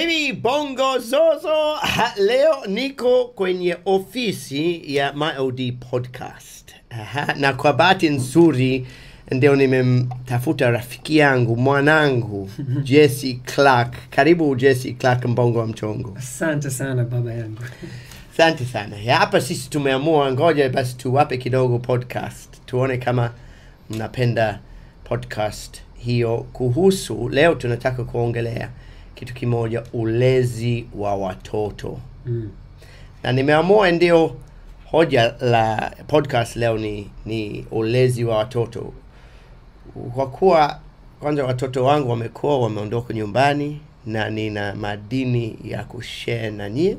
Baby Bongo Zozo, leo niko kwenye ofisi ya MyOD Podcast. Aha, na kwa bahati nzuri ndio nimemtafuta rafiki yangu, mwanangu Jesse Clark. Karibu Jesse Clark, Mbongo wa Mchongo. Asante sana baba yangu. Asante sana. Ya, hapa sisi tumeamua ngoja basi tuwape kidogo podcast, tuone kama mnapenda podcast hiyo. Kuhusu leo tunataka kuongelea kitu kimoja, ulezi wa watoto. Na nimeamua ndio hoja la podcast leo ni ulezi wa watoto. Kwa kuwa kwanza watoto wangu wamekuwa wameondoka nyumbani na nina madini ya kushare na nyie.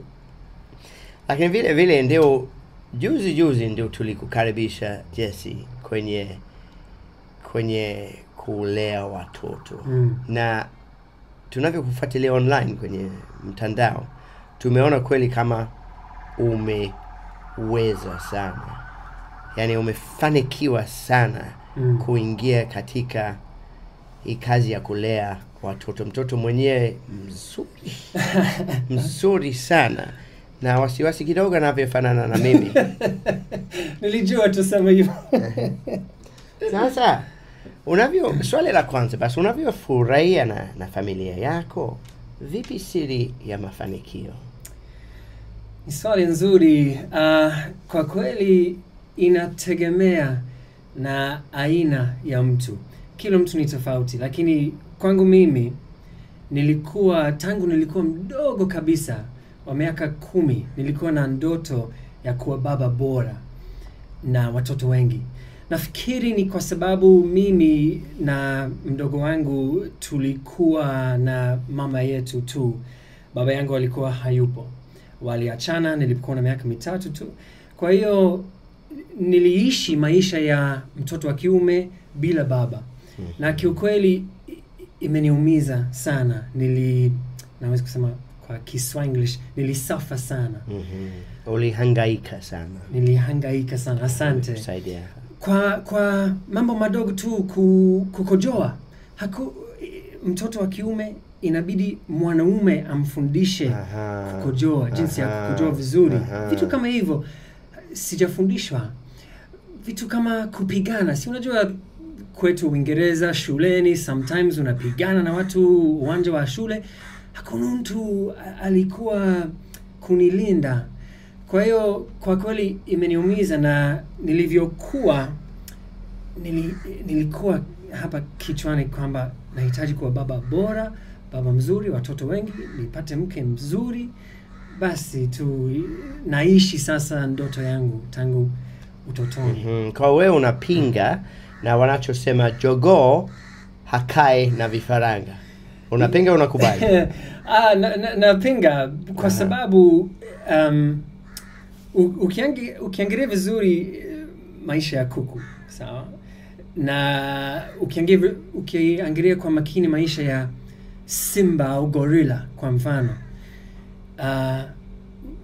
Lakini vile vile ndio juzi ndio tulikukaribisha Jesse kwenye kulea watoto. Na tunavyokufuatilia online kwenye mtandao, tumeona kweli kama umeweza sana. Yaani umefanikiwa sana kuingia katika hii kazi ya kulea watoto. Mtoto mwenyewe mzuri. Mzuri sana. Na wasiwasi kidogo anavyofanana na mimi. Nilijua tuseme hivyo. Sasa, swali la kwanza basi, unavyofurahia na familia yako, vipi siri ya mafanikio? Ni swali nzuri. Kwa kweli inategemea na aina ya mtu. Kila mtu ni tofauti, lakini kwangu mimi tangu nilikuwa mdogo kabisa, wa miaka 10, nilikuwa na ndoto ya kuwa baba bora na watoto wengi. Nafikiri ni kwa sababu mimi na mdogo wangu tulikuwa na mama yetu tu. Baba yangu alikuwa hayupo. Waliachana nilipokuwa na miaka 3 tu. Kwa hiyo niliishi maisha ya mtoto wa kiume bila baba. Na kiukweli imeniumiza sana. Naweza kusema kwa Kiswanglish, nilisuffer sana. Ulihangaika sana. Nilihangaika sana. Asante. Kusaidia. Kwa mambo madogo tu, kukojoa. Mtoto wa kiume inabidi mwanaume amfundishe kukojoa, jinsi ya kukojoa vizuri. Vitu kama hivyo sijafundishwa. Vitu kama kupigana. Si unajua kwetu Uingereza shuleni sometimes unapigana na watu uwanja wa shule. Hakuna mtu alikuwa kunilinda. Kwa hiyo kwa kweli imeniumiza, na nilikuwa hapa kichwani kwamba nahitaji kuwa baba bora, baba mzuri, watoto wengi, nipate mke mzuri. Basi tu naishi sasa ndoto yangu tangu utotoni. Kwa wewe unapinga na wanachosema jogoo hakai na vifaranga. Unapinga, unakubali? Napinga kwa sababu ukiangalia vizuri maisha ya kuku, sawa? Na ukiangalia kwa makini maisha ya simba au gorilla kwa mfano.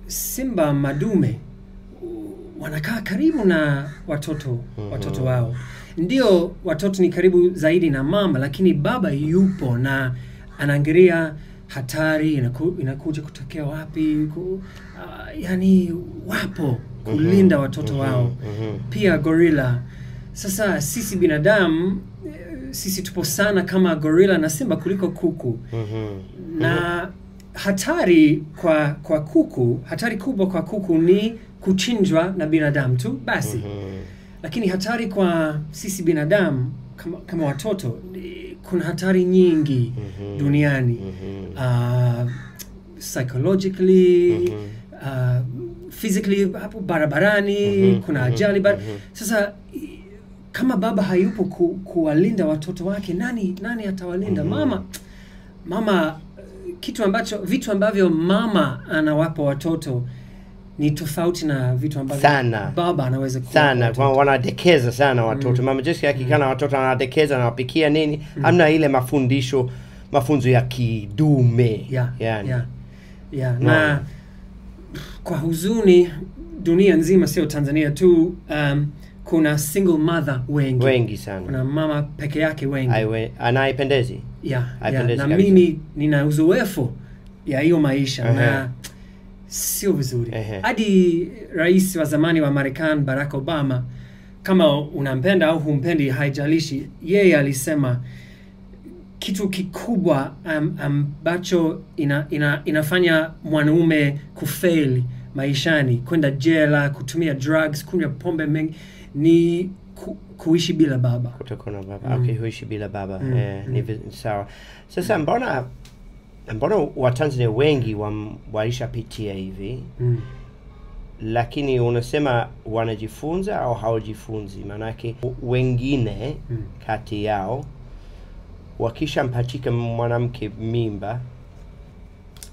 Simba madume wanakaa karibu na watoto wao. Ndio watoto ni karibu zaidi na mama, lakini baba yupo na anaangalia hatari inakuja kutokea wapi, yani wapo kulinda watoto wao. Pia gorilla. Sasa sisi binadamu, sisi tupo sana kama gorilla na simba kuliko kuku. Na hatari kwa kuku, hatari kubwa kwa kuku ni kuchinjwa na binadamu tu basi. Lakini hatari kwa sisi binadamu kama watoto, kuna hatari nyingi duniani. Psychologically, physically, hapo barabarani, kuna ajali. Sasa kama baba hayupo kuwalinda watoto wake, nani atawalinda? Mama, vitu ambavyo mama anawapa watoto ni tofauti na vitu ambavyo sana baba anaweza kuwa sana. Kwa wanadekeza sana watoto. Mama Jesse akikana watoto anadekeza, anawapikia nini. Hamna ile mafunzo ya kidume. Na kwa huzuni dunia nzima, sio Tanzania tu, kuna single mother wengi. Wengi sana. Kuna mama peke yake wengi. Anaipendezi. Na mimi nina uzoefu ya hiyo maisha na sio vizuri. Hadi rais wa zamani wa Marekani Barack Obama, kama unampenda au humpendi haijalishi, yeye alisema kitu kikubwa ambacho inafanya mwanaume kufail maishani, kwenda jela, kutumia drugs, kunywa pombe mengi, ni kuishi bila baba. Kutokuwa na baba. Okay, huishi bila baba. Ni sawa. Sasa mbona Watanzania wengi walishapitia hivi? Lakini unasema wanajifunza au hawajifunzi? Maanake wengine kati yao wakishampachika mwanamke mimba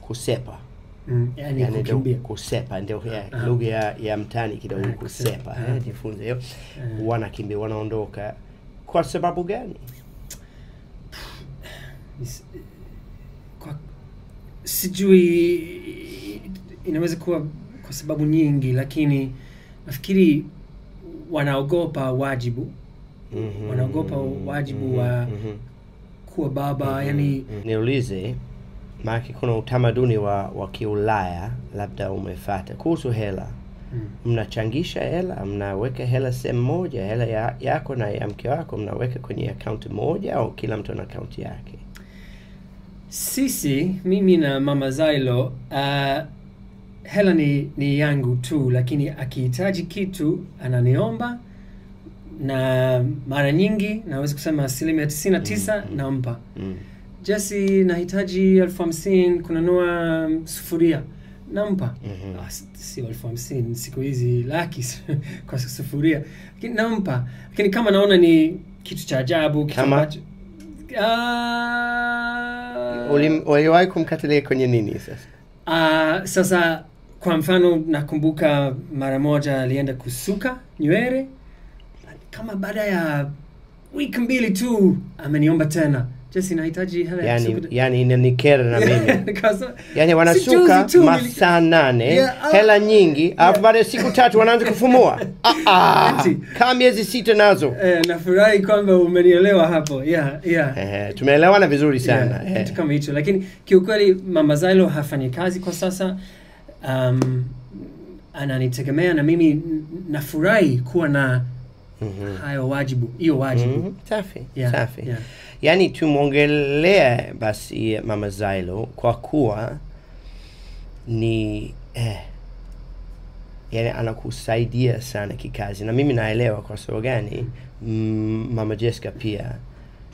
kusepa. Yani kukimbia. Kusepa ndio lugha ya mtaani kidogo, kusepa. Jifunze hiyo. Wanakimbia, wanaondoka. Kwa sababu gani? Sijui, inaweza kuwa kwa sababu nyingi, lakini nafikiri wanaogopa wajibu. Wanaogopa wajibu wa kuwa baba. Yani niulize, maana kuna utamaduni wa Kiulaya labda umefuata kuhusu hela. Mnachangisha hela, mnaweka hela sehemu moja, hela yako na ya mke wako mnaweka kwenye account moja, au kila mtu ana account yake? Sisi, mimi na Mama Zailo, hela ni yangu tu, lakini akihitaji kitu ananiomba, na mara nyingi naweza kusema 99% nampa. Jesse, nahitaji 50,000 kununua sufuria, nampa. Sio 50,000 siku hizi, laki kwa sufuria, lakini nampa. Lakini kama naona ni kitu cha ajabu, kitu ambacho uliwahi kumkatalia kwenye nini sasa? Sasa kwa mfano nakumbuka mara moja alienda kusuka nywele, kama baada ya wiki mbili tu ameniomba tena, Jesse, nahitaji hela ya kusuka. Yani inanikera na mimi. Yani wanasuka masaa 8, hela nyingi, alafu baada ya siku 3 wanaanza kufumua. Kama miezi 6 nazo. Nafurahi kwamba umenielewa hapo. Tumeelewana vizuri sana. Kitu kama hicho. Lakini kiukweli Mama Zailo hafanyi kazi kwa sasa. Ananitegemea na mimi nafurahi kuwa na hayo wajibu, hiyo wajibu. Safi, safi. Yani tumuongelee basi Mama Zailo kwa kuwa ni yani anakusaidia sana kikazi, na mimi naelewa kwa sababu gani. Mama Jessica pia,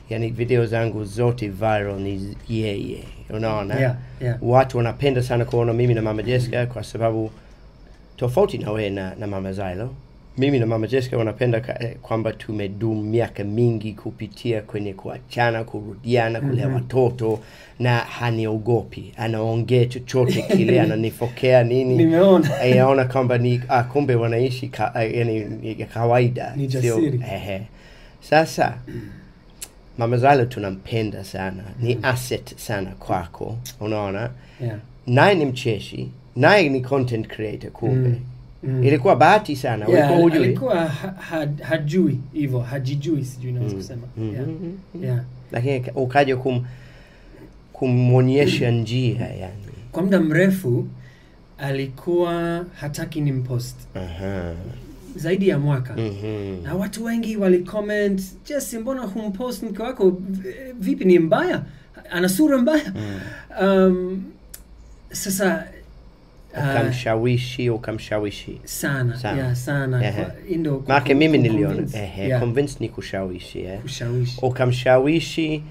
yani video zangu zote viral ni yeye, unaona? Watu wanapenda sana kuona mimi na Mama Jessica kwa sababu tofauti na wewe na Mama Zailo, mimi na Mama Jessica wanapenda kwamba tumedumu miaka mingi kupitia kwenye kuachana, kurudiana, kulea watoto, na haniogopi, anaongea chochote kile, ananifokea nini. Nimeona. Anaona kwamba ni kumbe wanaishi yani kawaida. Ni jasiri. Sasa Mama Zailo tunampenda sana, ni asset sana kwako, unaona? Naye ni mcheshi, naye ni content creator kumbe. Ilikuwa bahati sana, ulikuwa hujui. Alikuwa hajui hivyo, hajijui, sijui naweza kusema. Lakini ukaja kumwonyesha njia yani. Kwa muda mrefu alikuwa hataki nimpost. Zaidi ya mwaka. Na watu wengi walicomment, Jesse, mbona humpost mke wako? Vipi, ni mbaya? Ana sura mbaya? Sasa Ukamshawishi sana, sana. Indo maana mimi niliona convince ni kushawishi, kushawishi. Ukamshawishi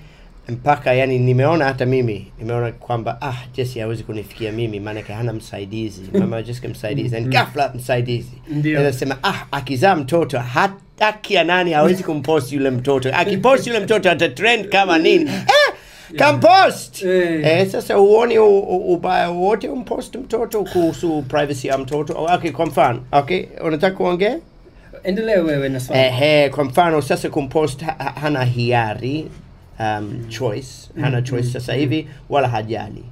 mpaka yani nimeona, hata mimi nimeona kwamba Jesse hawezi kunifikia mimi maana hana msaidizi. Mama Jessica msaidizi, na ghafla msaidizi. Anasema akizaa mtoto hataki nani hawezi kumpost yule mtoto. Akipost yule mtoto ata trend kama nini. Compost. Sasa huoni ubaya wote umpost mtoto kuhusu privacy ya mtoto? Okay, kwa mfano. Okay, unataka kuongea? Endelea wewe na swali. Kwa mfano sasa kumpost hana hiari, choice, hana choice sasa hivi wala hajali.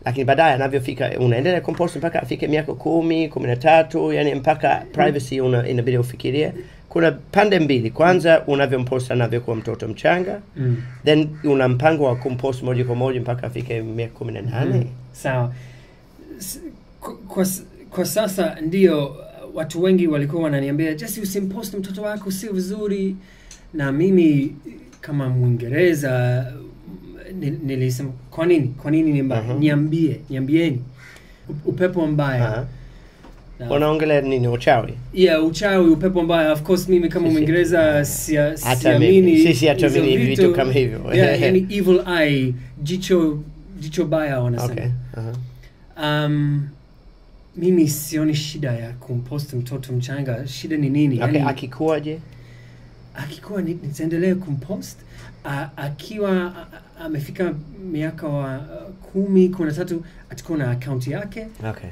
Lakini baadaye anavyofika unaendelea kumpost mpaka afike miaka 10, 13, yani mpaka privacy inabidi ufikirie. Kuna pande mbili. Kwanza unavyompost anavyokuwa mtoto mchanga, then una mpango wa kumpost moja kwa moja mpaka afike miaka 18. Sawa. Kwa sasa ndio watu wengi walikuwa wananiambia, Jesse, usimpost mtoto wako, sio vizuri. Na mimi kama Mwingereza nilisema, kwa nini? Kwa nini ni mbaya? Niambie, niambieni. Upepo mbaya. Wanaongelea nini, uchawi? Yeah, uchawi, upepo mbaya. Of course mimi kama Mwingereza siamini. Sisi hatuamini vitu kama hivyo. Yeah, yani evil eye, jicho baya wanasema. Okay. Mimi sioni shida ya kumpost mtoto mchanga. Shida ni nini? Okay, yani, akikuwaje? Akikuwa nitaendelea kumpost. Akiwa amefika miaka wa 10, 13, atakuwa na account yake. Okay.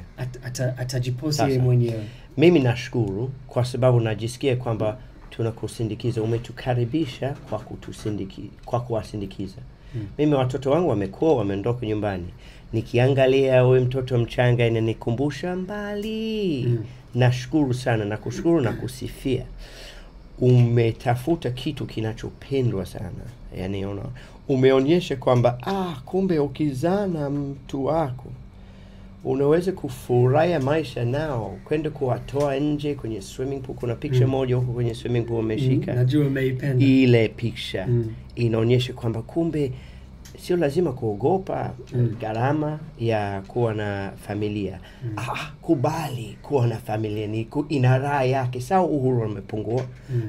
Atajipost yeye mwenyewe. Mimi nashukuru kwa sababu najisikia kwamba tunakusindikiza, umetukaribisha kwa kuwasindikiza. Mimi watoto wangu wamekuwa, wameondoka nyumbani. Nikiangalia huyu mtoto mchanga inanikumbusha mbali. Nashukuru sana, nakushukuru na kusifia. Umetafuta kitu kinachopendwa sana. Yani umeonyesha kwamba kumbe ukizana mtu wako unaweza kufurahia maisha nao, kwenda kuwatoa nje kwenye swimming pool. Kuna picture moja huko kwenye swimming pool umeshika. Najua umeipenda. Ile picture inaonyesha kwamba kumbe sio lazima kuogopa gharama ya kuwa na familia. Kubali kuwa na familia, ni ina raha yake. Sawa, uhuru umepungua.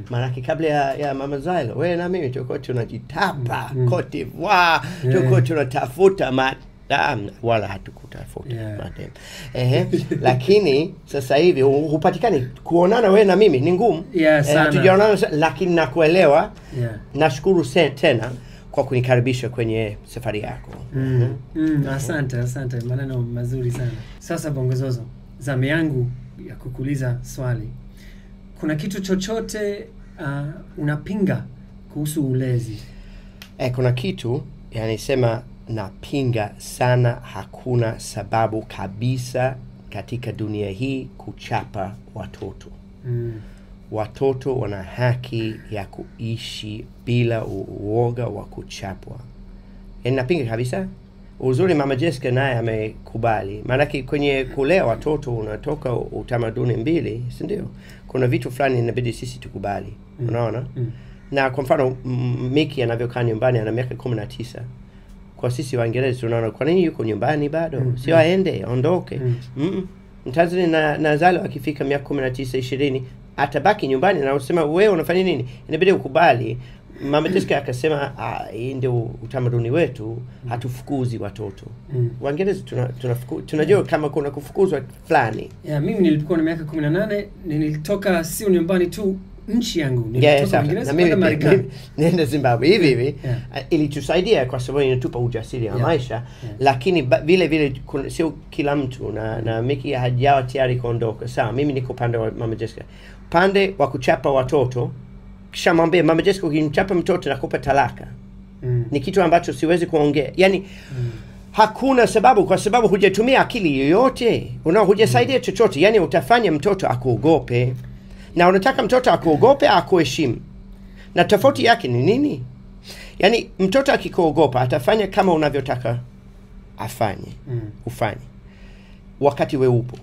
Maanake kabla ya Mama Zailo, wewe na mimi tulikuwa tunajitapa Cote d'Ivoire, tulikuwa tunatafuta wala hatukutafuta madem. Lakini sasa hivi hupatikani kuonana wewe na mimi ni ngumu. Hatujaonana, lakini nakuelewa. Nashukuru tena kwa kunikaribisha kwenye safari yako. Asante, asante, maneno mazuri sana. Sasa Bongozozo, zamu yangu ya kukuuliza swali. Kuna kitu chochote unapinga kuhusu ulezi? Kuna kitu, yani sema napinga sana. Hakuna sababu kabisa katika dunia hii kuchapa watoto. Watoto wana haki ya kuishi bila uoga wa kuchapwa. Napinga kabisa. Uzuri Mama Jessica naye amekubali. Maanake kwenye kulea watoto unatoka utamaduni mbili, si ndio? Kuna vitu fulani inabidi sisi tukubali. Unaona? Na kwa mfano Miki anavyokaa nyumbani ana miaka 19. Kwa sisi Waingereza tunaona kwa nini yuko nyumbani bado? Sio aende, aondoke. Mtanzania na Zalo akifika miaka 19, 20 atabaki nyumbani na usema wewe unafanya nini? Inabidi ukubali. Mama Jessica akasema hii ndio utamaduni wetu, hatufukuzi watoto. Waingereza tunajua kama kuna kufukuzwa fulani. Yeah, mimi nilipokuwa na miaka 18 nilitoka sio nyumbani tu, nchi yangu. Nilitoka Uingereza kwenda Marekani. Nenda Zimbabwe hivi hivi. Ilitusaidia kwa sababu inatupa ujasiri wa maisha. Lakini vile vile sio kila mtu na Miki hajawa tayari kuondoka. Sawa, mimi niko pande wa Mama Jessica. Pande wa kuchapa watoto, kisha mwambie Mama Jessica ukimchapa mtoto nakupa talaka. Ni kitu ambacho siwezi kuongea. Yani hakuna sababu, kwa sababu hujatumia akili yoyote. Hujasaidia chochote. Yani utafanya mtoto akuogope. Na unataka mtoto akuogope, akuheshimu. Na tofauti yake ni nini? Yani mtoto akikuogopa atafanya kama unavyotaka afanye, ufanye. Wakati wewe upo.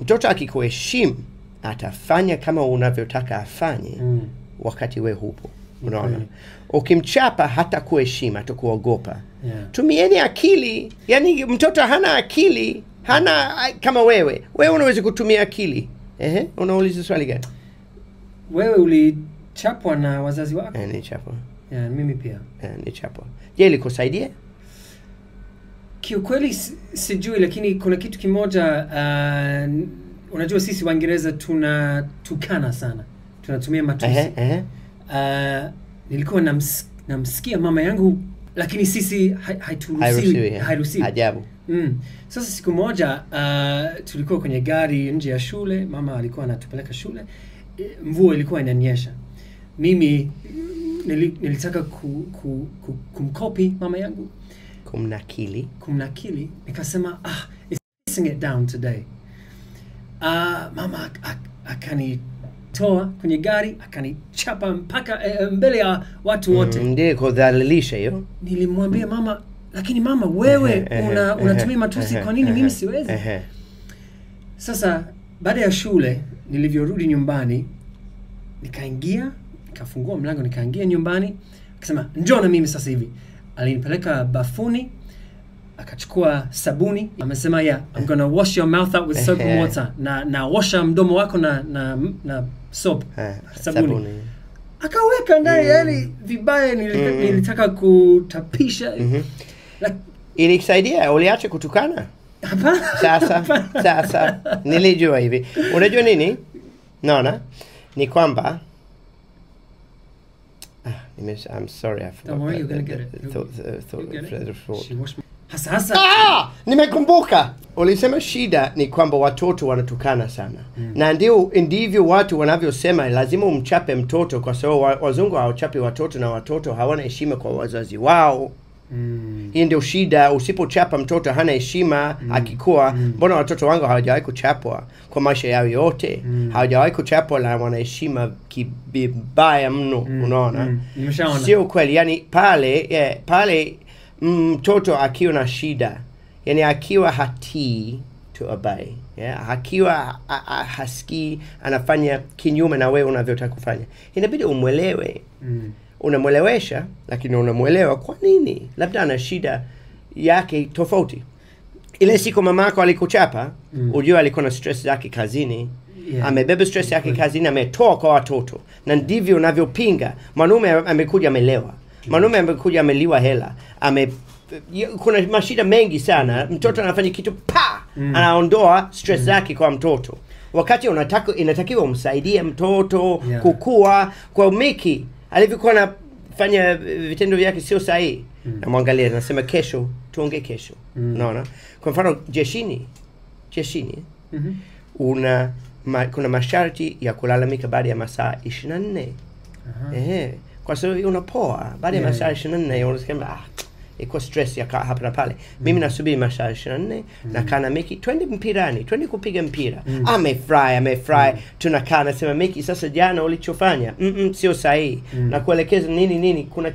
Mtoto akikuheshimu atafanya kama unavyotaka afanye wakati wewe hupo. Unaona? Ukimchapa hata kuheshimu, atakuogopa. Tumieni akili. Yani mtoto hana akili, hana kama wewe. Wewe unaweza kutumia akili. Unauliza swali gani? Wewe ulichapwa na wazazi wako? Nilichapwa. Mimi pia. Nilichapwa. Je, ilikusaidia? Kiukweli sijui, lakini kuna kitu kimoja, unajua sisi Waingereza tunatukana sana. Tunatumia matusi. Nilikuwa namsikia mama yangu, lakini sisi hairuhusiwi. Ajabu. Sasa siku moja tulikuwa kwenye gari nje ya shule, mama alikuwa anatupeleka shule. Mvua ilikuwa inanyesha. Mimi nilitaka kumkopi mama yangu, kumnakili. Nikasema it's pissing it down today. Mama akani Akanitoa kwenye gari, akanichapa mpaka mbele ya watu wote. Ndiyo kudhalilisha hiyo. Nilimwambia mama, lakini mama wewe unatumia matusi, kwa nini mimi siwezi? Sasa baada ya shule nilivyorudi nyumbani, nikaingia, nikafungua mlango, nikaingia nyumbani, akasema njoo na mimi sasa hivi. Alinipeleka bafuni, akachukua sabuni, amesema yeah, I'm gonna wash your mouth out with soap and water. Na washa mdomo wako na soap, sabuni. Akaweka ndani, yani vibaya, nilitaka kutapisha. Ilikusaidia? Uliacha kutukana? Hapana. Sasa nilijua hivi. Unajua nini? Naona ni kwamba I'm sorry, I forgot. Don't worry, you're gonna get it. Hasa. Nimekumbuka. Ulisema shida ni kwamba watoto wanatukana sana. Na ndivyo watu wanavyosema lazima umchape mtoto, kwa sababu wazungu hawachapi watoto na watoto hawana heshima kwa wazazi wao. Hii ndio shida. Usipochapa mtoto hana heshima akikua. Mbona watoto wangu hawajawahi kuchapwa kwa maisha yao yote? Hawajawahi kuchapwa na wana heshima kibaya mno. Unaona? Sio kweli. Yani pale mtoto akiwa na shida, yani akiwa hatii to obey, akiwa hasikii, anafanya kinyume na wewe unavyotaka kufanya, inabidi umwelewe. Unamwelewesha, lakini unamwelewa kwa nini labda ana shida yake tofauti. Ile siku mamako alikuchapa, ujue alikuwa na stress zake kazini. Amebeba stress yake kazini, ametoa kwa watoto. Na ndivyo unavyopinga. Mwanaume amekuja amelewa, mwanaume amekuja ameliwa hela, kuna mashida mengi sana. Mtoto anafanya kitu pa, anaondoa stress zake kwa mtoto. Wakati inatakiwa umsaidie mtoto kukua. Kwa Miki alivyokuwa anafanya vitendo vyake sio sahihi, namwangalia nasema kesho tuongee kesho. Unaona? Kwa mfano jeshini kuna masharti ya kulalamika baada ya masaa 24. Kwa sababu unapoa baada ya masaa 24 unasema iko stress ya hapa na pale. Mimi nasubiri masaa 24, nakaa na Miki, twende mpirani, twende kupiga mpira. Amefurahi. Tunakaa nasema Miki, sasa jana ulichofanya sio sahihi. Na kuelekeza nini, kuna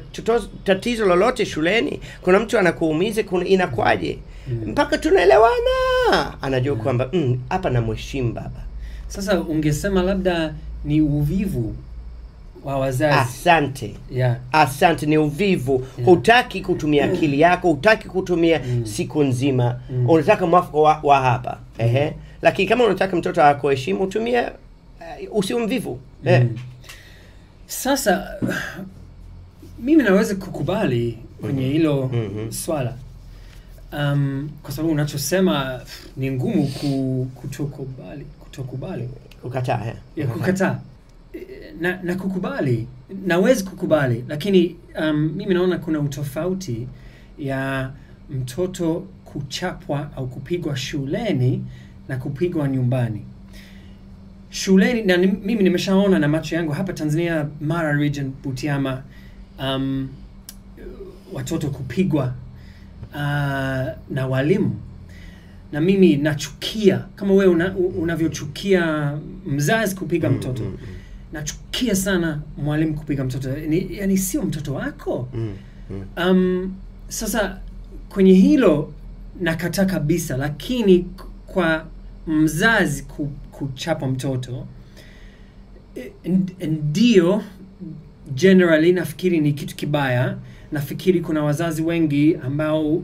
tatizo lolote shuleni, kuna mtu anakuumiza, kuna inakwaje? Mpaka tunaelewana. Anajua kwamba hapa namheshimu baba. Sasa ungesema labda ni uvivu wa wazazi. Asante. Asante, ni uvivu. Hutaki kutumia akili yako, hutaki kutumia siku nzima. Unataka mwafaka wa hapa. Lakini kama unataka mtoto akuheshimu, tumia usiwe mvivu. Sasa mimi naweza kukubali kwenye hilo swala. Kwa sababu unachosema ni ngumu kutokubali. Kukataa. Kukataa. Na kukubali, naweza kukubali, lakini mimi naona kuna utofauti ya mtoto kuchapwa au kupigwa shuleni na kupigwa nyumbani. Shuleni, na mimi nimeshaona na macho yangu hapa Tanzania, Mara region, Butiama, watoto kupigwa na walimu. Na mimi nachukia, kama wewe unavyochukia mzazi kupiga mtoto. Nachukia sana mwalimu kupiga mtoto. Yani sio mtoto wako. Sasa kwenye hilo nakataa kabisa, lakini kwa mzazi kuchapa mtoto ndio generally nafikiri ni kitu kibaya. Nafikiri kuna wazazi wengi ambao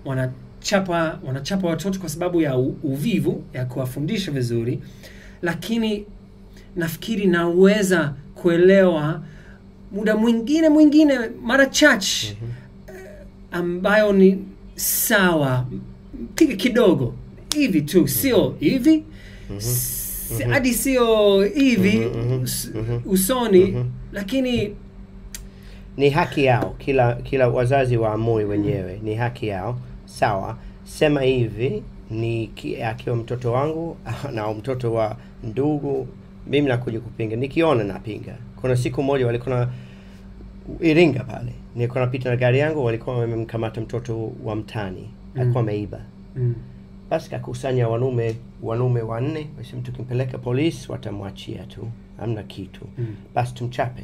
wanachapa watoto kwa sababu ya uvivu ya kuwafundisha vizuri, lakini nafikiri naweza kuelewa muda mwingine mara chache ambayo ni sawa, piga kidogo hivi tu, sio hivi hadi sio hivi usoni, lakini ni haki yao. Kila wazazi waamue wenyewe, ni haki yao. Sawa, sema hivi, ni akiwa mtoto wangu na mtoto wa ndugu, mimi nakuja kupinga. Nikiona napinga. Kuna siku moja walikuwa Iringa pale, nilikuwa napita na gari yangu, walikuwa wamemkamata mtoto wa mtani, alikuwa ameiba. Basi kakusanya wanaume wanne, wasema tukimpeleka polisi watamwachia tu, hamna kitu. Basi tumchape.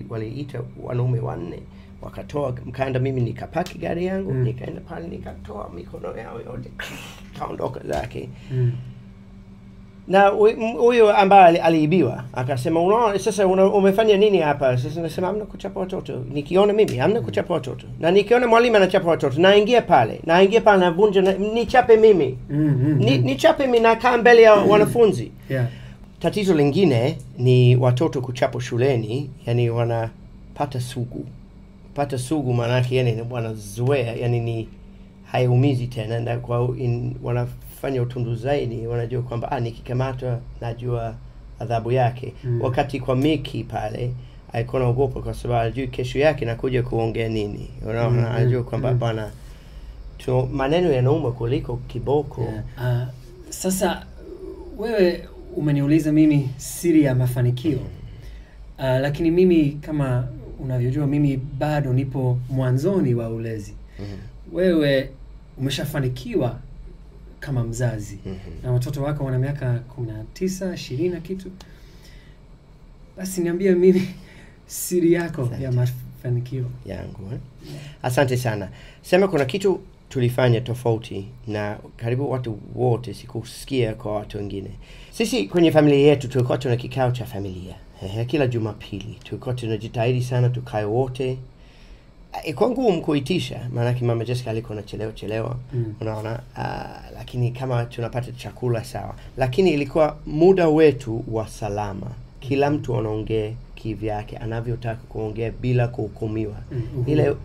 Waliita wanaume wanne, wakatoa mkanda, mimi nikapaki gari yangu, nikaenda pale nikatoa mikono yao yote, kaondoka zake. Na huyo ambaye aliibiwa akasema, unaona sasa umefanya nini hapa? Sasa nasema hamna kuchapa watoto. Nikiona mimi hamna kuchapa watoto. Na nikiona mwalimu anachapa watoto, naingia pale navunja, nichape mimi. Nichape mimi, nakaa mbele ya wanafunzi. Yeah. Tatizo lingine ni watoto kuchapwa shuleni, yani wanapata sugu. Pata sugu maana yake yani wanazoea, yani ni haiumizi tena, na kwa wanafanya utundu zaidi, wanajua kwamba nikikamatwa najua adhabu yake. Wakati kwa Miki pale alikuwa anaogopa kwa sababu alijua kesho yake nakuja kuongea nini. Unaona, anajua kwamba bwana maneno yanauma kuliko kiboko. Yeah. Sasa wewe umeniuliza mimi siri ya mafanikio. Lakini mimi kama unavyojua mimi bado nipo mwanzoni wa ulezi. Wewe umeshafanikiwa kama mzazi. Na watoto wako wana miaka 19, 20 na kitu. Basi niambie mimi siri yako ya mafanikio yangu. Asante sana. Sema kuna kitu tulifanya tofauti na karibu watu wote, sikusikia kwa watu wengine. Sisi kwenye familia yetu tulikuwa tuna kikao cha familia. Kila Jumapili tulikuwa tunajitahidi sana tukae wote. Ilikuwa ngumu kuitisha, maana mama Jessica alikuwa anachelewa chelewa, unaona, lakini kama tunapata chakula sawa. Lakini ilikuwa muda wetu wa salama. Kila mtu anaongea kivyake, anavyotaka kuongea bila kuhukumiwa. Ile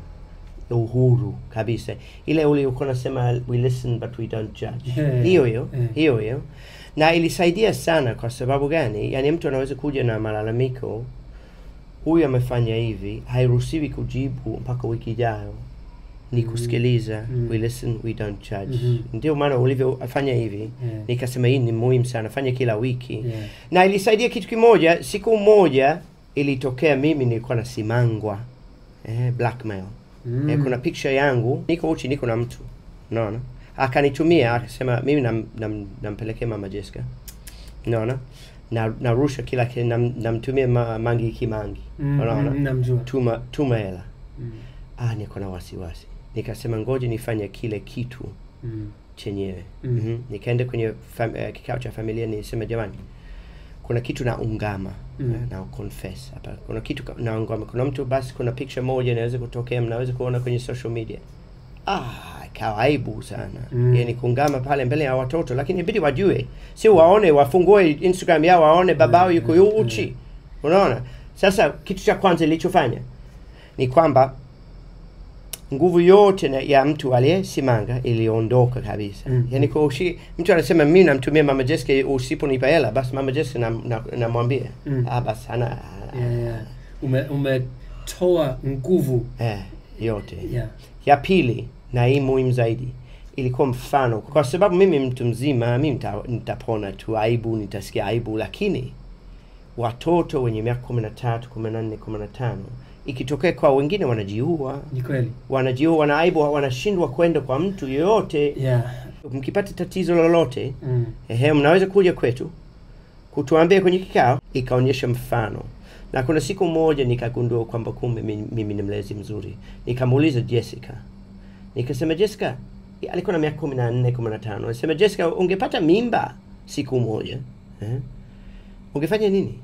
uhuru kabisa. Ile ule uko nasema we listen but we don't judge. Hiyo hiyo. Na ilisaidia sana. Kwa sababu gani? Yani mtu anaweza kuja na malalamiko, huyu amefanya hivi, hairuhusiwi kujibu mpaka wiki ijayo. Ni kusikiliza. We listen, we don't judge. Ndio maana ulivyofanya hivi. Nikasema hii ni muhimu sana, fanya kila wiki. Na ilisaidia kitu kimoja. Siku moja ilitokea mimi nilikuwa nasimangwa, blackmail. Kuna picture yangu, niko uchi, niko na mtu. Unaona? Akanitumia akasema mimi nampelekea mama Jessica. Unaona? Na narusha kila kitu, namtumia Mangi Kimangi. Unaona? Namjua. Tuma hela. Niko na wasiwasi. Nikasema ngoja nifanye kile kitu chenyewe. Nikaenda kwenye kikao cha familia, nilisema jamani, kuna kitu naungama, na confess hapa. Kuna kitu naungama. Kuna mtu basi, kuna picture moja inaweza kutokea, mnaweza kuona kwenye social media. Ikawa aibu sana. Yani kuungama pale mbele ya watoto, lakini ibidi wajue. Si waone, wafungue Instagram yao waone babao yuko uchi. Unaona? Sasa kitu cha kwanza nilichofanya ni kwamba nguvu yote ya mtu aliyesimanga iliondoka kabisa. Yani kwa mtu anasema mimi namtumia mama Jessica, usiponipa hela basi mama Jessica namwambia. Basi ana Umetoa nguvu yote. Ya pili, na hii muhimu zaidi, ilikuwa mfano. Kwa sababu mimi mtu mzima, mimi nitapona tu aibu, nitasikia aibu, lakini watoto wenye miaka 13, 14, 15 ikitokea kwa wengine wanajiua. Ni kweli. Wanajiua, wana aibu, wanashindwa kwenda kwa mtu yeyote. Mkipata tatizo lolote, mnaweza kuja kwetu kutuambia kwenye kikao. Ikaonyesha mfano. Na kuna siku moja nikagundua kwamba kumbe mimi ni mlezi mzuri. Nikamuuliza Jessica. Nikasema Jessica, alikuwa na miaka 14, 15. Nikasema Jessica, ungepata mimba siku moja, ungefanya nini?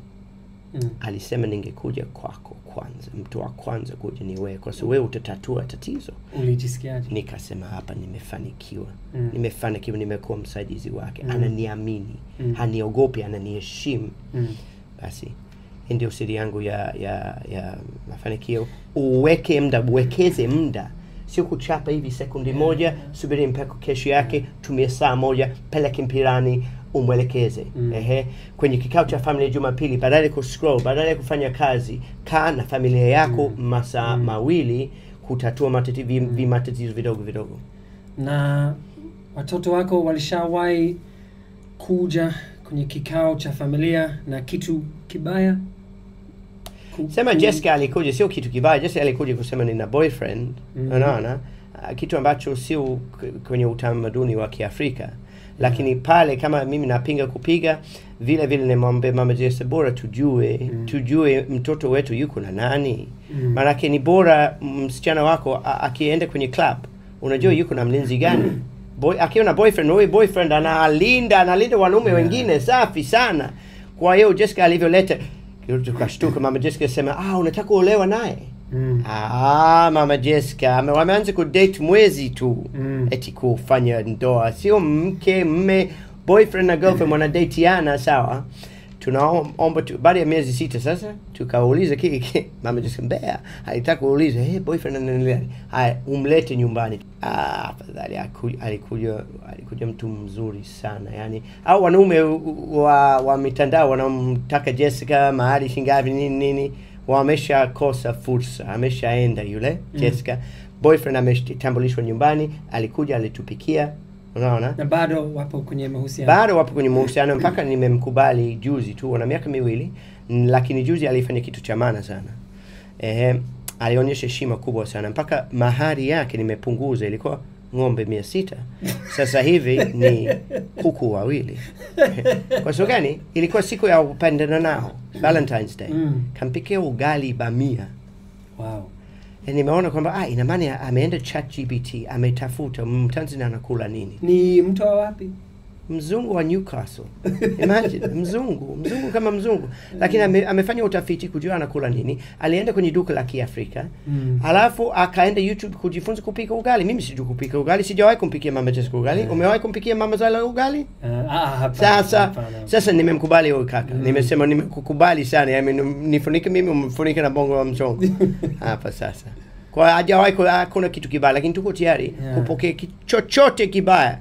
Alisema ningekuja kwako kwanza. Mtu wa kwanza kuja ni wewe, kwa sababu wewe utatatua tatizo. Ulijisikiaje? Nikasema hapa nimefanikiwa. Nimefanikiwa, nimekuwa msaidizi wake. Ananiamini, haniogopi, ananiheshimu. Basi ndio siri yangu ya mafanikio. Uweke muda, uwekeze muda. Sio kuchapa hivi sekundi moja, subiri mpaka kesho yake, tumia saa moja, peleke mpirani, umwelekeze. Kwenye kikao cha familia Jumapili, badala ya kuscroll, badala ya kufanya kazi, kaa na familia yako masaa mawili kutatua matatizo vidogo vidogo. Na watoto wako walishawahi kuja kwenye kikao cha familia na kitu kibaya? Sema Jessica alikuja, sio kitu kibaya. Jessica alikuja kusema nina boyfriend, unaona? Kitu ambacho sio kwenye utamaduni wa Kiafrika. Lakini pale kama mimi napinga kupiga, vile vile nimwambie mama Jessica, bora tujue, tujue mtoto wetu yuko na nani. Maanake ni bora msichana wako akienda kwenye club, unajua yuko na mlinzi gani. Akiwa na boyfriend, huyu boyfriend analinda wanaume wengine safi sana. Kwa hiyo Jessica alivyoleta, tukashtuka. Mama Jessica sema, unataka kuolewa naye? Mama Jessica, wameanza kudate mwezi tu. Eti kufanya ndoa, sio mke, mme, boyfriend na girlfriend wanadatiana, sawa. Tunaomba tu, baada ya miezi 6 sasa tukauliza mama Jessica Mbeya alitaka kuuliza, hey, boyfriend anaendelea, haya umlete nyumbani. Afadhali alikuja mtu mzuri sana. Yani au wanaume wa mitandao wanamtaka Jessica mahali shingapi nini nini, wameshakosa fursa, ameshaenda yule Jessica. Boyfriend ameshatambulishwa nyumbani, alikuja alitupikia, unaona? Na bado wapo kwenye mahusiano. Bado wapo kwenye mahusiano mpaka nimemkubali juzi tu, wana miaka 2, lakini juzi alifanya kitu cha maana sana. Alionyesha heshima kubwa sana mpaka mahari yake nimepunguza, ilikuwa ng'ombe 600. Sasa hivi ni kuku 2. Kwa sababu gani? Ilikuwa siku ya kupendana nao, Valentine's Day. Kampikia ugali bamia. Wow. Nimeona kwamba ina maana ameenda ChatGPT, ametafuta Mtanzania anakula nini. Ni mtu wa wapi? Mzungu wa Newcastle. Imagine, mzungu kama mzungu. Lakini amefanya utafiti kujua anakula nini. Alienda kwenye duka la Kiafrika. Alafu akaenda YouTube kujifunza kupika ugali. Mimi sijui kupika ugali, sijawahi kumpikia mama Jessica ugali. Umewahi kumpikia mama Zaila ugali? Hapana. Sasa nimemkubali huyo kaka. Nimesema nimekukubali sana. Yaani nifunike mimi, umfunike na bongo wa mchongo. Hapa sasa. Kwa hajawahi kuna kitu kibaya, lakini tuko tayari kupokea chochote kibaya.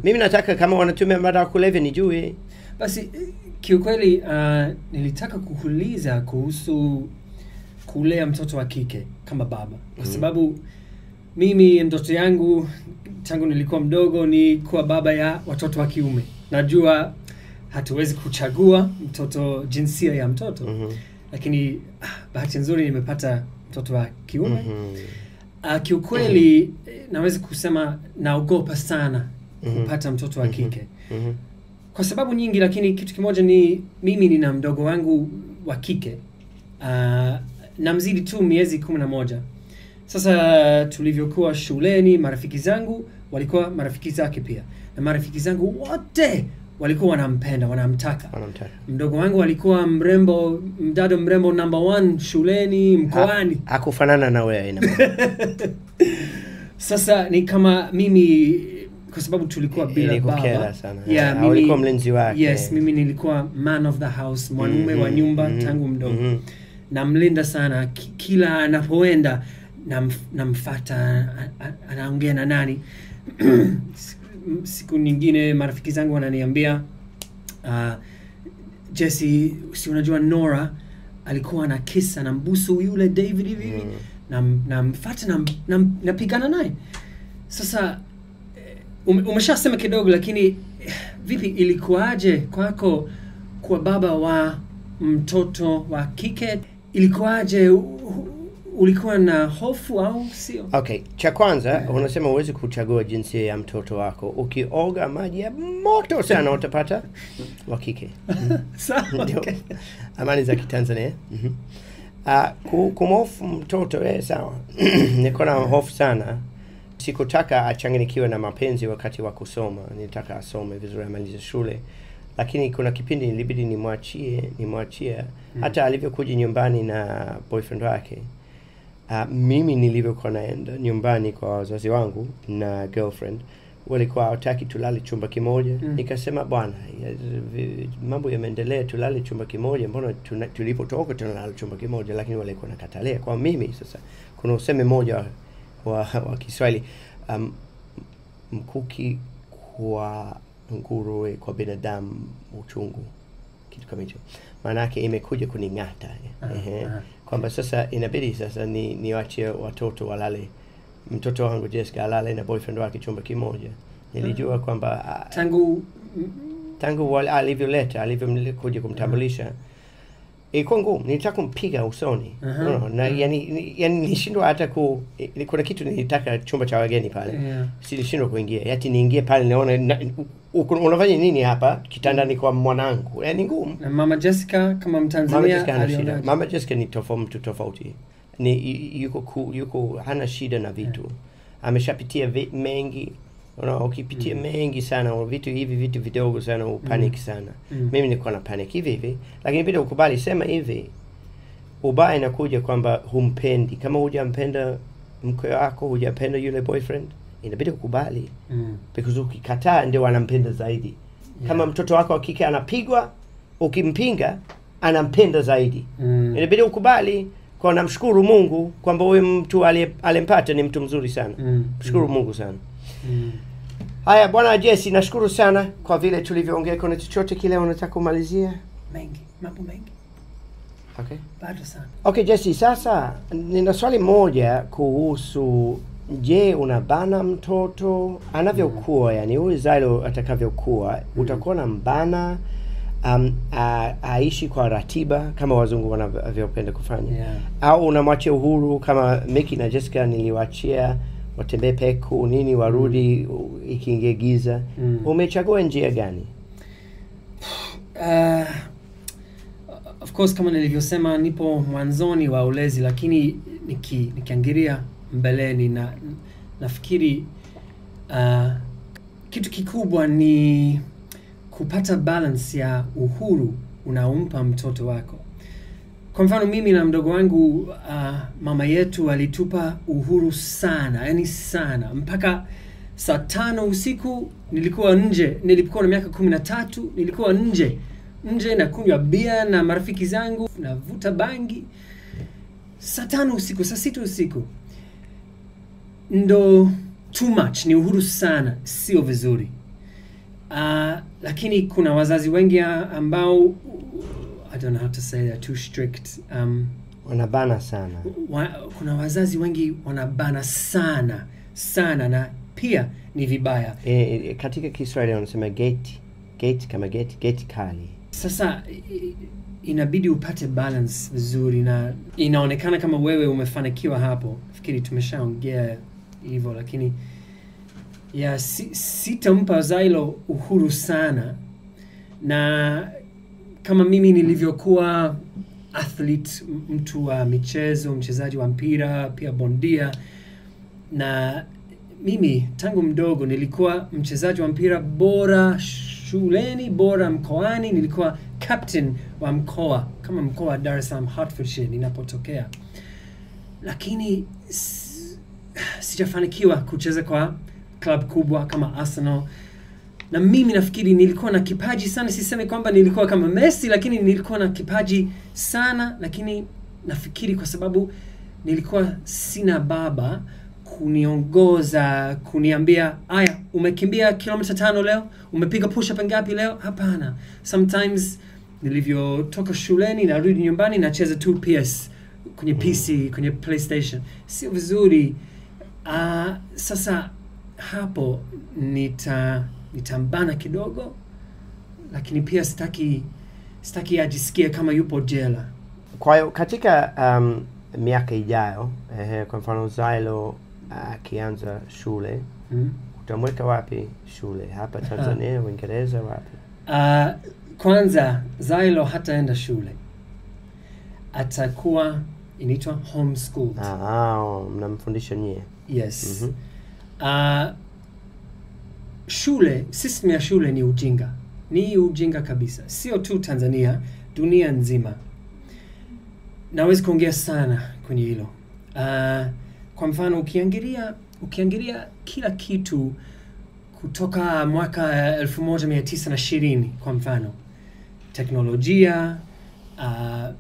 Mimi nataka kama wanatumia madawa kulevya nijue. Basi kiukweli nilitaka kukuuliza kuhusu kulea mtoto wa kike kama baba. Kwa sababu mimi ndoto yangu tangu nilikuwa mdogo ni kuwa baba ya watoto wa kiume. Najua hatuwezi kuchagua mtoto, jinsia ya mtoto. Lakini bahati nzuri nimepata mtoto wa kiume. Kiukweli naweza kusema naogopa sana kupata mtoto wa kike. Kwa sababu nyingi, lakini kitu kimoja ni mimi nina mdogo wangu wa kike. Namzidi tu miezi 11. Sasa tulivyokuwa shuleni, marafiki zangu walikuwa marafiki zake pia. Na marafiki zangu wote walikuwa wanampenda, wanamtaka. Mdogo wangu alikuwa mrembo, mdada mrembo number 1 shuleni, mkoani. Hakufanana na wewe ina maana. Sasa ni kama mimi, kwa sababu tulikuwa bila baba. Sana. Yeah, mimi alikuwa mlinzi wake. Yes, mimi nilikuwa man of the house, mwanaume wa nyumba tangu mdogo. Namlinda sana, kila anapoenda namfuata, anaongea na nani. Siku nyingine marafiki zangu wananiambia, Jesse, si unajua Nora alikuwa na kiss anambusu yule David hivi. Namfuata, napigana naye. Sasa umeshasema kidogo, lakini vipi, ilikuwaje kwako kwa baba wa mtoto wa kike? Ilikuwaje? Ulikuwa na hofu au sio? Okay, cha kwanza unasema huwezi kuchagua jinsia ya mtoto wako. Ukioga maji ya moto sana utapata wa kike. Sawa. Okay. Amani za Kitanzania. Kumhofu mtoto, sawa. Niko na hofu sana. Sikutaka achanganyikiwe na mapenzi wakati wa kusoma. Nilitaka asome vizuri, amalize shule. Lakini kuna kipindi nilibidi nimwachie. Hata alivyokuja nyumbani na boyfriend wake. Mimi nilivyokuwa naenda nyumbani kwa wazazi wangu na girlfriend, walikuwa hawataki tulale chumba kimoja. Nikasema bwana, mambo yameendelea, tulale chumba kimoja, mbona tulipotoka tunalala chumba kimoja? Lakini walikuwa nakatalia. Kwa mimi sasa kuna usemi mmoja wa Kiswahili, mkuki kwa nguruwe, kwa binadamu uchungu, kitu kama hicho. Maana yake imekuja kuning'ata. Kwamba sasa inabidi sasa niwache watoto walale, mtoto wangu Jessica alale na boyfriend wake chumba kimoja. Nilijua kwamba tangu alivyoleta, alivyokuja kumtambulisha, Ilikuwa ngumu, nilitaka kumpiga usoni. No, na yani nilishindwa hata kuna kitu nilitaka chumba cha wageni pale. Silishindwa kuingia. Ati niingie pale nione unafanya nini hapa kitandani kwa mwanangu. Ni ngumu. Na Mama Jessica kama Mtanzania alionaje? Mama Jessica ni mtu tofauti. Ni yuko hana shida na vitu. Ameshapitia mengi. Ukipitia mengi sana, vitu hivi, vitu vidogo sana, upanic sana. Mimi nilikuwa na panic hivi hivi, lakini bila ukubali. Sema hivi, ubaya inakuja kwamba humpendi. Kama hujampenda mke wako, hujapenda yule boyfriend, inabidi ukubali. Because ukikataa ndio anampenda zaidi. Kama mtoto wako wa kike anapigwa, ukimpinga anampenda zaidi. Inabidi ukubali. Kwa namshukuru Mungu kwamba huyu mtu aliyempata ni mtu mzuri sana. Mshukuru Mungu sana. Haya Bwana Jesse, nashukuru sana kwa vile tulivyoongea. Kuna chochote kile unataka kumalizia? Mengi, mambo mengi. Okay. Bado sana. Okay Jesse, sasa nina swali moja kuhusu, je, unabana mtoto anavyokuwa, yani huyu Zylo atakavyokuwa, utakuwa na mbana aishi kwa ratiba kama wazungu wanavyopenda kufanya, au unamwachia uhuru kama Mickey na Jessica niliwaachia watembee peku nini warudi ikiingia giza. Umechagua njia gani? Of course kama nilivyosema nipo mwanzoni wa ulezi, lakini nikiangalia mbeleni na nafikiri kitu kikubwa ni kupata balance ya uhuru unaompa mtoto wako. Kwa mfano mimi na mdogo wangu, mama yetu alitupa uhuru sana, yani sana. Mpaka saa 5 usiku nilikuwa nje, nilikuwa na miaka 13, nilikuwa nje na kunywa bia na marafiki zangu, navuta bangi. Saa 5 usiku, saa 6 usiku. Ndo too much, ni uhuru sana, sio vizuri. Lakini kuna wazazi wengi ambao, I don't know how to say, they're too strict. Wanabana sana. Kuna wazazi wengi wanabana sana sana, na pia ni vibaya. Katika Kiswahili wanasema gate, gate kama gate, gate kali. Sasa inabidi upate balance vizuri, na inaonekana kama wewe umefanikiwa hapo. Nafikiri tumeshaongea hivyo, lakini sitampa Zylo uhuru sana. Na kama mimi nilivyokuwa athlete, mtu wa michezo, mchezaji wa mpira, pia bondia, na mimi tangu mdogo nilikuwa mchezaji wa mpira bora shuleni, bora mkoani, nilikuwa captain wa mkoa, kama mkoa wa Dar es Salaam, Hertfordshire ninapotokea. Lakini sijafanikiwa kucheza kwa club kubwa kama Arsenal. Na mimi nafikiri nilikuwa na kipaji sana, sisemi kwamba nilikuwa kama Messi, lakini nilikuwa na kipaji sana, lakini nafikiri kwa sababu nilikuwa sina baba kuniongoza, kuniambia, aya, umekimbia kilomita 5 leo, umepiga push up ngapi leo? Hapana. Sometimes nilivyotoka shuleni narudi nyumbani nacheza tu PS kwenye PC, kwenye PlayStation. Sio vizuri. Sasa hapo nitambana kidogo, lakini pia sitaki ajisikie kama yupo jela. Kwa hiyo katika miaka ijayo, kwa mfano Zylo akianza shule, utamweka wapi shule? Hapa Tanzania, Uingereza, wapi? Kwanza Zylo hataenda shule. Atakuwa inaitwa homeschooled. Mnamfundisha nyie. Yes. Shule, system ya shule ni ujinga. Ni ujinga kabisa. Sio tu Tanzania, dunia nzima. Naweza kuongea sana kwenye hilo. Kwa mfano ukiangalia kila kitu kutoka mwaka 1920 kwa mfano, teknolojia,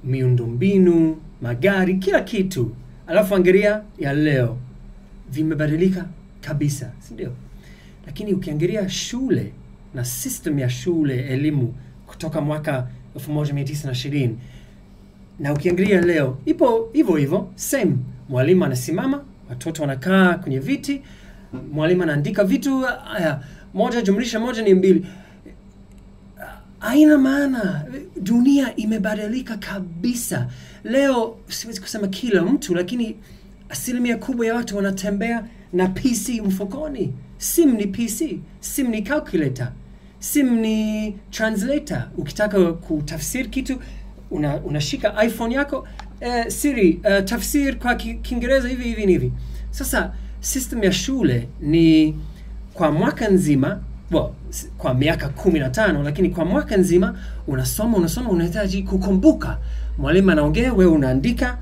miundombinu, magari, kila kitu. Alafu angalia ya leo, vimebadilika kabisa, si ndio? Lakini ukiangalia shule na system ya shule elimu kutoka mwaka 1920 na ukiangalia leo, ipo hivyo hivyo, same. Mwalimu anasimama, watoto wanakaa kwenye viti, mwalimu anaandika vitu, haya, 1 jumlisha 1 ni 2. Haina maana. Dunia imebadilika kabisa. Leo siwezi kusema kila mtu, lakini asilimia kubwa ya watu wanatembea na PC mfukoni. Simu ni PC, simu ni calculator, simu ni translator. Ukitaka kutafsiri kitu unashika iPhone yako, Siri, tafsiri kwa Kiingereza hivi hivi ni hivi. Sasa system ya shule ni kwa mwaka nzima, well, kwa miaka 15, lakini kwa mwaka nzima unasoma, unasoma, unahitaji kukumbuka. Mwalimu anaongea, wewe unaandika,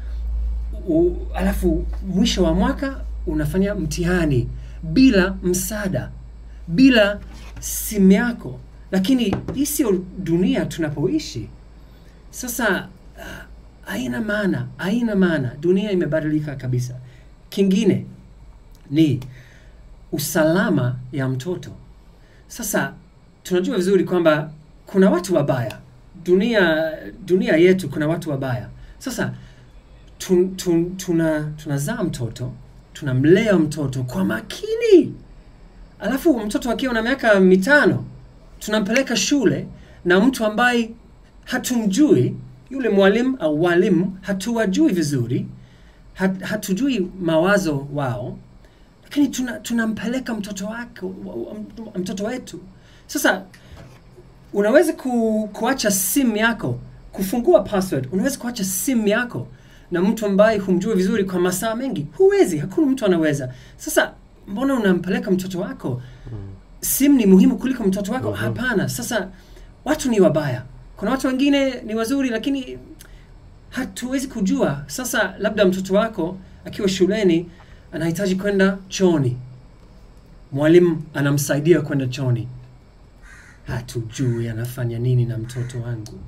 alafu mwisho wa mwaka unafanya mtihani bila msaada, bila simu yako. Lakini hii sio dunia tunapoishi. Sasa haina maana, haina maana. Dunia imebadilika kabisa. Kingine ni usalama ya mtoto. Sasa tunajua vizuri kwamba kuna watu wabaya. Dunia yetu kuna watu wabaya. Sasa tunazaa mtoto, tunamlea mtoto kwa makini. Alafu mtoto akiwa na miaka 5 tunampeleka shule na mtu ambaye hatumjui, yule mwalimu au walimu hatuwajui vizuri, hatujui mawazo wao, lakini tunampeleka mtoto wake, mtoto wetu. Sasa unaweza kuacha simu yako, kufungua password, unaweza kuacha simu yako na mtu ambaye humjui vizuri kwa masaa mengi. Huwezi, hakuna mtu anaweza. Sasa mbona unampeleka mtoto wako? Simu ni muhimu kuliko mtoto wako? Hapana. Sasa watu ni wabaya. Kuna watu wengine ni wazuri, lakini hatuwezi kujua. Sasa labda mtoto wako akiwa shuleni anahitaji kwenda chooni, mwalimu anamsaidia kwenda chooni. Hatujui anafanya nini na mtoto wangu,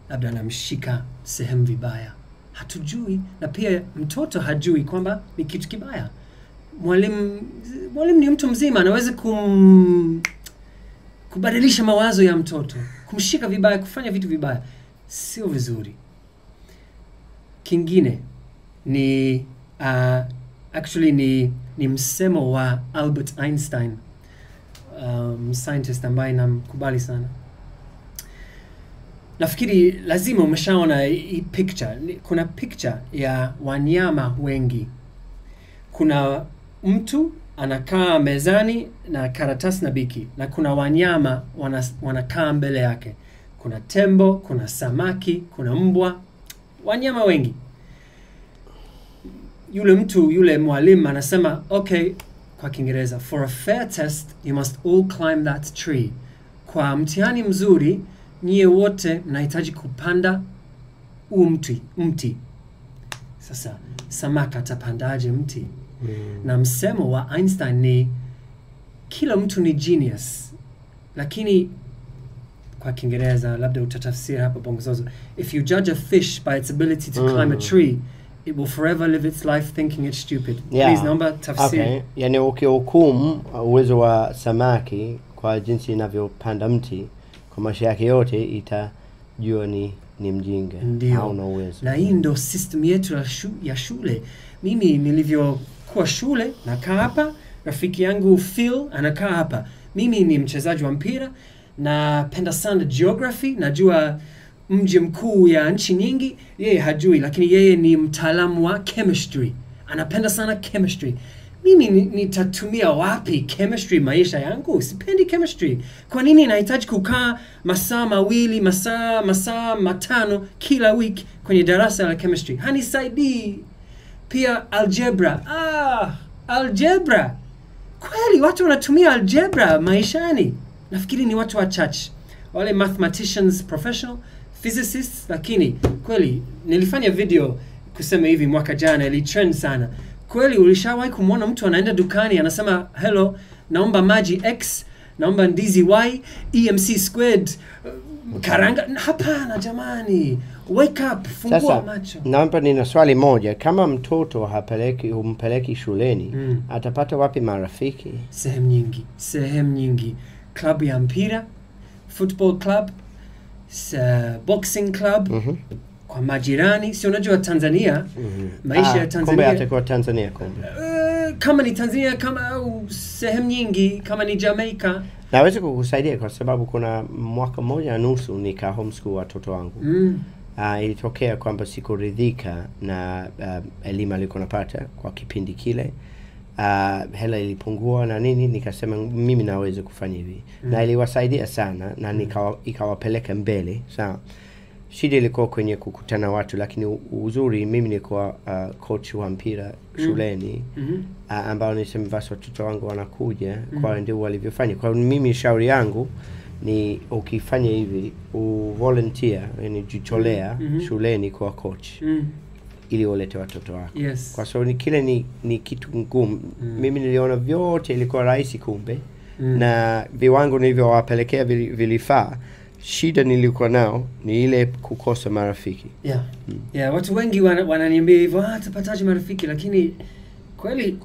labda anamshika sehemu vibaya, hatujui. Na pia mtoto hajui kwamba ni kitu kibaya. Mwalimu ni mtu mzima, anaweza kubadilisha mawazo ya mtoto, kumshika vibaya, kufanya vitu vibaya, sio vizuri. Kingine ni actually ni msemo wa Albert Einstein, scientist ambaye namkubali sana. Nafikiri lazima umeshaona hii picture. Kuna picture ya wanyama wengi. Kuna mtu anakaa mezani na karatasi na biki, na kuna wanyama wanakaa mbele yake. Kuna tembo, kuna samaki, kuna mbwa, wanyama wengi. Yule mtu, yule mwalimu anasema, okay, kwa Kiingereza, for a fair test you must all climb that tree. Kwa mtihani mzuri nyie wote mnahitaji kupanda huu mti. Sasa samaki atapandaje mti? Na msemo wa Einstein ni kila mtu ni genius, lakini kwa Kiingereza labda utatafsiri hapa Bongozozo, if you judge a fish by its ability to climb a tree, it will forever live its life thinking it's stupid. Yeah. Please naomba tafsiri. Okay. Yani ukihukumu uwezo wa samaki kwa jinsi inavyopanda mti kwa maisha yake yote, itajua ni mjinga, hauna uwezo. Na hii ndo system yetu ya shule. Mimi nilivyokuwa shule nakaa hapa, rafiki yangu Phil anakaa hapa. Mimi ni mchezaji wa mpira, napenda sana geography, najua mji mkuu ya nchi nyingi. Yeye hajui, lakini yeye ni mtaalamu wa chemistry, anapenda sana chemistry. Mimi nitatumia wapi chemistry maisha yangu? Sipendi chemistry. Kwa nini nahitaji kukaa masaa mawili, masaa 5 kila wiki kwenye darasa la chemistry? Hanisaidii. Pia algebra. Algebra. Kweli watu wanatumia algebra maishani? Nafikiri ni watu wachache, wale mathematicians professional, physicists. Lakini kweli nilifanya video kusema hivi mwaka jana, ili trend sana. Kweli ulishawahi kumwona mtu anaenda dukani anasema, hello, naomba maji X, naomba ndizi Y, EMC squared, karanga? Hapana jamani, wake up, fungua Sasa, macho. Naomba, nina swali moja. Kama mtoto humpeleki shuleni, atapata wapi marafiki? Sehemu nyingi, sehemu nyingi. Klabu ya mpira, football club, boxing club, kwa majirani. Si unajua Tanzania, maisha ya Kumbe Tanzania. atakuwa Tanzania kumbe. Kama ni Tanzania, kama au sehemu nyingi, kama ni Jamaica. Naweza kukusaidia kwa sababu kuna mwaka mmoja na nusu nika homeschool watoto wangu. Ilitokea kwamba sikuridhika na elimu alikuwa napata kwa kipindi kile. Hela ilipungua na nini, nikasema mimi naweza kufanya hivi. Na iliwasaidia sana na ikawapeleka mbele. Sawa. Shida ilikuwa kwenye kukutana watu, lakini uzuri mimi nilikuwa coach wa mpira shuleni, ambao nisema basi watoto wangu wanakuja, kwa ndio walivyofanya. Kwa mimi shauri yangu ni ukifanya hivi, uvolunteer, yani jitolea shuleni kwa coach ili ulete watoto wako. Kwa sababu kile ni kitu ngumu. Mimi niliona vyote ilikuwa rahisi kumbe, na viwango nilivyowapelekea vilifaa. Shida nilikuwa nao ni ile kukosa marafiki. Yeah, watu wengi wananiambia hivyo, tapataje marafiki? Lakini kweli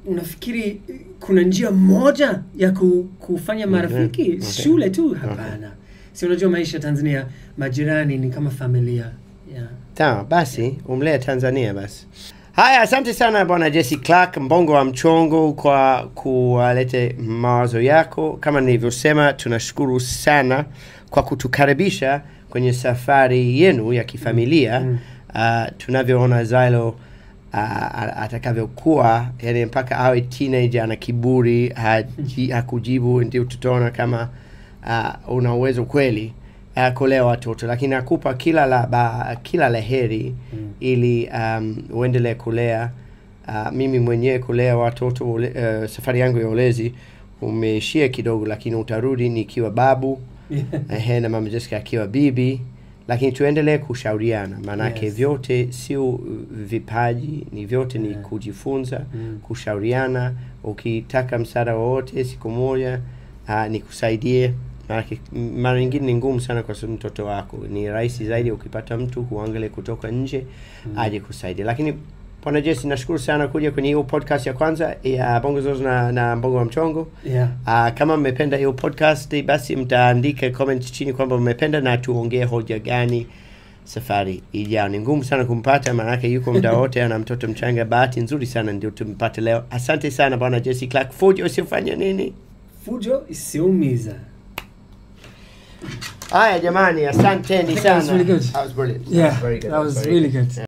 unafikiri kuna njia moja ya kufanya marafiki? Shule tu? Hapana. Si unajua maisha Tanzania, majirani ni kama familia. Sawa, basi umlea Tanzania basi. Haya, asante sana Bwana Jesse Clark, Mbongo wa Mchongo, kwa kuwalete mawazo yako. Kama nilivyosema, tunashukuru sana kwa kutukaribisha kwenye safari yenu ya kifamilia. Tunavyoona Zylo atakavyokuwa, yani mpaka awe teenager ana kiburi, hakujibu, ndio tutaona kama una uwezo kweli kulea watoto. Lakini nakupa kila la heri ili uendelee kulea. Mimi mwenyewe kulea watoto, safari yangu ya ulezi umeishia kidogo, lakini utarudi nikiwa babu, na mama Jessica akiwa bibi. Lakini tuendelee kushauriana, maanake vyote sio vipaji, ni vyote ni kujifunza, kushauriana. Ukitaka msaada wowote siku moja nikusaidie. Maanake mara nyingine ni ngumu sana kwa sababu mtoto wako. Ni rahisi zaidi ukipata mtu huangalie kutoka nje aje kusaidia. Lakini Bwana Jesse, nashukuru sana kuja kwenye hiyo podcast ya kwanza ya Bongo Zozo na Mbongo wa Mchongo. Kama mmependa hiyo podcast, basi mtaandika comment chini kwamba mmependa na tuongee hoja gani safari ijayo. Ni ngumu sana kumpata maanake yuko muda wote ana mtoto mchanga. Bahati nzuri sana ndio tumpate leo. Asante sana Bwana Jesse Clark. Fujo usifanye nini? Fujo isiumiza. Haya jamani, asanteni sana. That was really good. That was brilliant. Yeah, That was very good. That was really good.